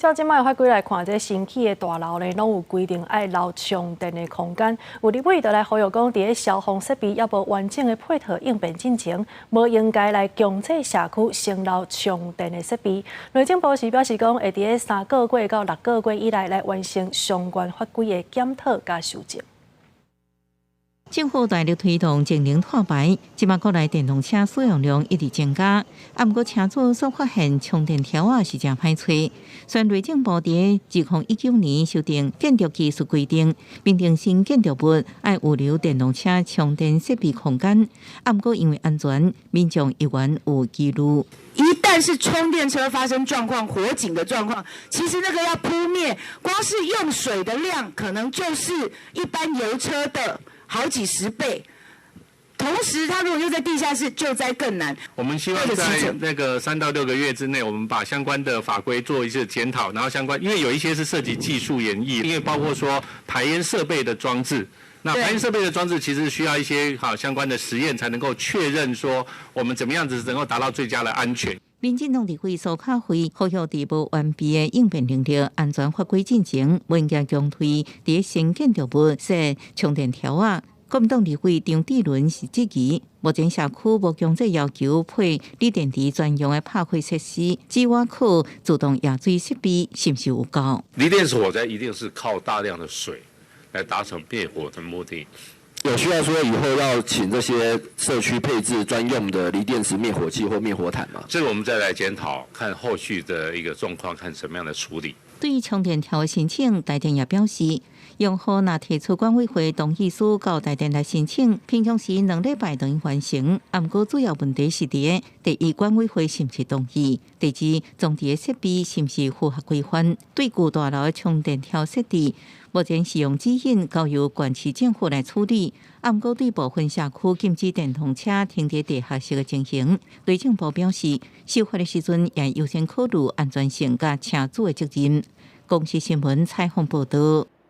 照這擺的法規來看，這新起的大樓呢，攏有規定愛留充電的空間。有立委就來呼籲講，佇咧消防設備猶無完整的配套應變進前，無應該來強制社區先留充電的設備。內政部是表示講，會佇咧3個月到6個月以內來完成相關法規的檢討佮修正。政府大力推動節能碳排，這馬國內電動車使用量一直增加，啊，毋過車主所發現充電條仔是誠歹揣。雖然內政部佇2019年修訂建築技術規定，明定新建築物愛預留電動車充電設備空間，啊，毋過因為安全，民眾猶原有疑慮。一旦是充電車發生狀況、火警的狀況，其實那個要撲滅，光是用水的量，可能就是一般油車的好幾十倍，同時，他如果又在地下室，救災更難。我們希望在那個3到6個月之內，我們把相關的法規做一次檢討，然後相關，因為有一些是涉及技術研議，因為包括說排煙設備的裝置，那排煙設備的裝置其實需要一些好相關的實驗，才能夠確認說我們怎麼樣子能夠達到最佳的安全。民進黨立委蘇巧慧呼籲佇無完備的應變能力、安全法規進前，毋應該強推佇新建築物設充電條仔。國民黨立委張智倫是質疑，目前社區無強制要求配鋰電池專用的拍火設施，只倚靠自動壓水設備，是毋是有夠？鋰電池火災一定是靠大量的水來達成滅火的目的。有需要說以後要請這些社區配置專用的鋰電池滅火器或滅火毯嗎？這個我們再來檢討，看後續的一個狀況，看什麼樣的處理。對於充電條的申請，台電也表示，用戶若提出管委會同意書到台電來申請，平常時2禮拜就會完成。啊，毋過主要問題是佇第一，管委會是毋是同意；第二，裝置的設備是毋是符合規範。對舊大樓的充電條設置，目前使用指引交由縣市政府來處理。啊，毋過對部分社區禁止電動車停佇地下室的情形，內政部表示，修法的時陣會優先考慮安全性佮車主的責任。公視新聞採訪報導。